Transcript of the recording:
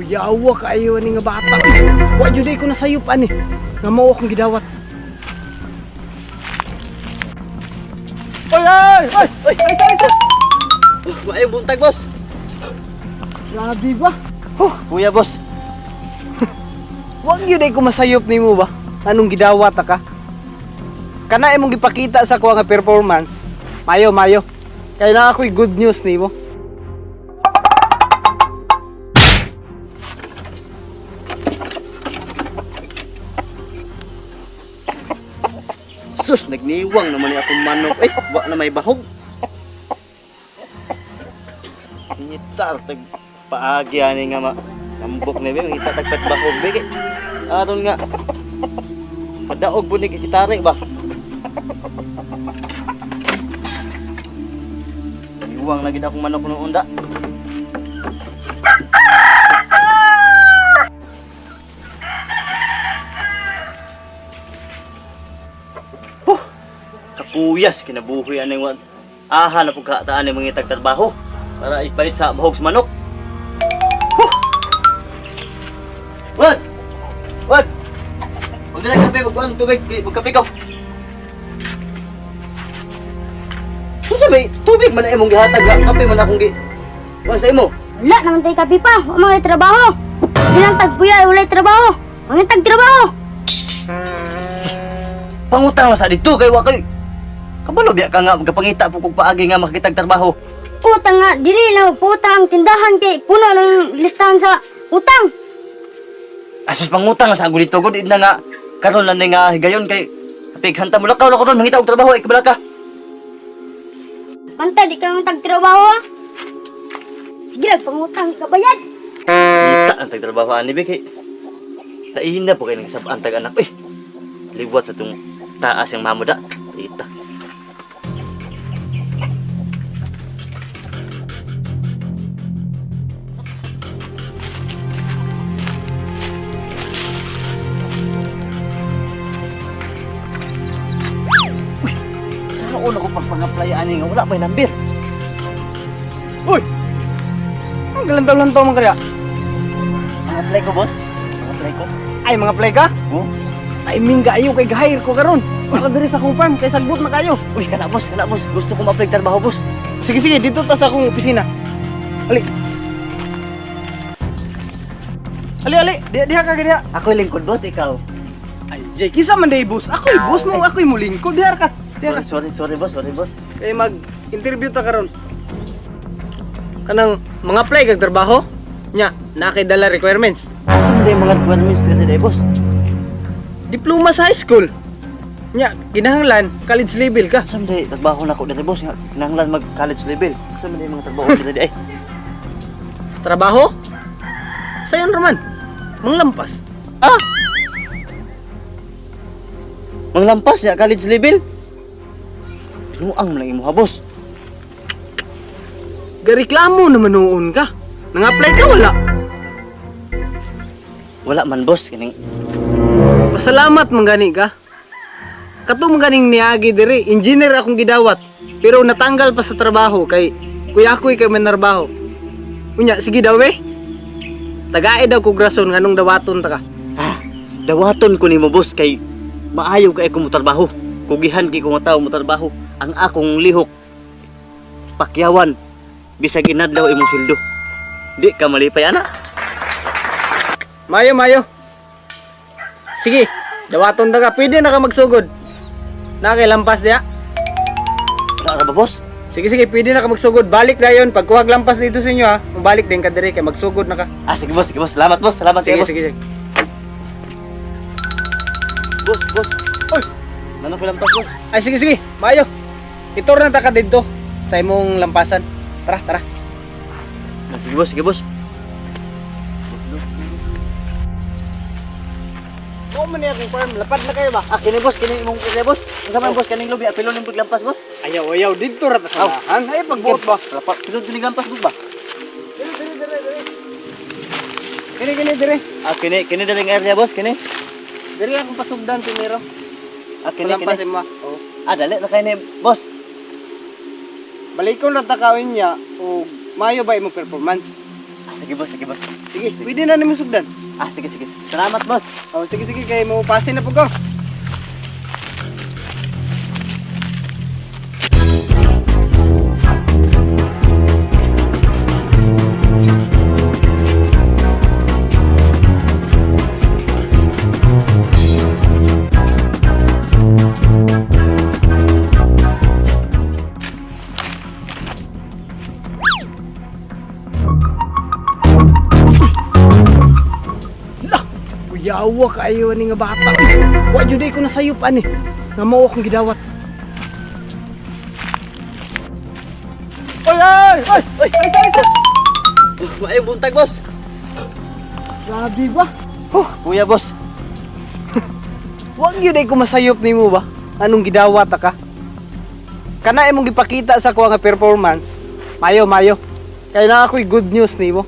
Kuyawa kaayo ani nga bata. Wa jud ko nasayop ani. Nga mao akong gidawat. Oy, oy, oy, oy, ay, ay, ay. Maayong buntag, boss. Grabe ba? Huh, Kuya, boss. wag yun ay kumasayop nimo ba? Anong gidawat ta ka? Kana imong gipakita sa kuha nga performance. Mayo, mayo. Kaya na ako'y good news nimo. Sus, nagniwang naman ni akong manok. Eh, wa na may bahog. Ngitar, tag paagi ani nga ma. Lambok na ba, ngita tagpat bahog ba. Kay aron nga. Padaog bunig itari ba? Niwang na gid akong manok noon da. Huh! Kapuyas kinabuhi aning wa. Aha na pug kataan ni mga tagtrabaho para ipalit sa bahog sa manok. Huh! What? What? Magdala kape, magkuhan ng tubig, magkape ka. Unsa may tubig man na imong gihatag, ha? Kape man akong gi. Kuan sa imo? Wala naman tayo kape pa. Wala mga trabaho. Di lang tagpuya, walay trabaho. Mangitag trabaho. Pangutang lang sa dito kay wa kay. Kabalo biya ka nga magpangita po kog paagi nga makitag trabaho. Puta nga, dili na puta ang tindahan kay puno ng listahan sa utang. Asus pangutang lang sa ako dito gud na nga karon lang ni nga higayon kay pighanta mo lakaw na ko doon mangita og trabaho ay kabala ka. Panta, di ka naman tagtrabaho ah. Sige lang, pangutang ka bayad. Kita ang tagtrabaho ani be kay lain na po kay nagsab-an tag anak eh. Liwat sa tong taas yung mamo da. Kita. Uy, saan una ko pagpang-apply ani nga wala may number. Uy! Ang galantaw-lantaw man kaya. Ang apply ko, boss. Ang apply ko. Ay, mga play ka? Oh. Timing kaayo kay ga-hire ko karon. Para diri sa akong farm kay sagbot na kayo. Uy, kana boss, kana boss. Gusto ko ma-apply trabaho, boss. Sige, sige, dito ta sa akong opisina. Ali. Ali, ali, diha, diha ka diha. Ako yung lingkod, boss, ikaw. Ay, Jay, kisa man day boss. Ako'y boss mo, ako'y mulingkod. Diha ka. Diha ka. Sorry, sorry, sorry, boss, sorry, boss. Kay mag-interview ta karon. Kanang mga apply kag trabaho? Nya, naa kay dala requirements. Ano na yung mga requirements nila sila, boss? Diploma sa high school. Nya, kinahanglan college level ka. Saan ba trabaho na ako dito, boss? Nga, kinahanglan mag-college level. Saan ba yung mga trabaho nila di ay? Trabaho? Sayon raman. Manglampas. Ah! Manglampas niya, college level? Pinuang mo lang imuha, boss. Gareklamo naman noon ka. Nang-apply ka wala. Wala man, boss. Kining, Pasalamat man gani ka. Kato man ganing niagi diri, engineer akong gidawat. Pero natanggal pa sa trabaho kay kuya ako'y kay manarbaho. Unya, sige daw eh. Tagae daw kog rason nganong dawaton ta ka. ah, dawaton ko nimo, boss, kay maayo kay ko mo trabaho. Kugihan kay ko nga tao mo trabaho. Ang akong lihok, pakyawan, bisag inadlaw imong sweldo. Di ka malipay, ana. Mayo, mayo. Sige, dawaton ta ka. Pwede na ka magsugod. Na kay lampas diya. Wala ka ba, boss? Sige, sige, pwede na ka magsugod. Balik na yon. Pagkuhag lampas dito sa inyo ha. Balik din ka diri kay magsugod na ka. Ah, sige, boss. Sige, boss. Salamat, boss. Salamat, Sige, sige, boss. sige, sige. Boss, boss. Oy! Nanong ko lampas, boss? Ay, sige, sige. Mayo. Itur na ta ka dito sa imong lampasan. Tara, tara. Sige, boss. Sige, boss. Mo man niya akong farm. Lapad na kayo ba? Ah, kini boss, kini imong kini boss. Unsa man boss kaning lubi, apilo ning paglampas boss? Ayaw, ayaw. Dito ra ta sa unahan. Ay, pagbuot ba? Lapat, pilo ning lampas boss ba? Dire, dire, dire, dire. Kini, kini, dire. Ah, kini kini daling area boss, kini. Dire akong pasugdan primero. Ah, kini Palampas kini. imo. Oh. Ah, dali na kay ni boss. Balikon ra ta kawin niya og mayo ba imong performance? Ah, Sige boss, sige boss. Sige, pwede na nimo sugdan. Ah, sige, sige. Salamat, boss. Oh, sige sige kay mo pasin na pud ko. Lah, kuyawa kaayo ani nga bata. Wa jud ay ko nasayop ani. Nga mao akong gidawat. Oy, oy, oy, oy, ay, ay, ay. Maayong buntag, boss. Grabe ba? Huh, Kuya, boss. wa gyud ay ko masayop nimo ba? Anong gidawat ka? Kana imong gipakita sa kuha nga performance. Mayo, mayo. Kay na ako'y good news nimo.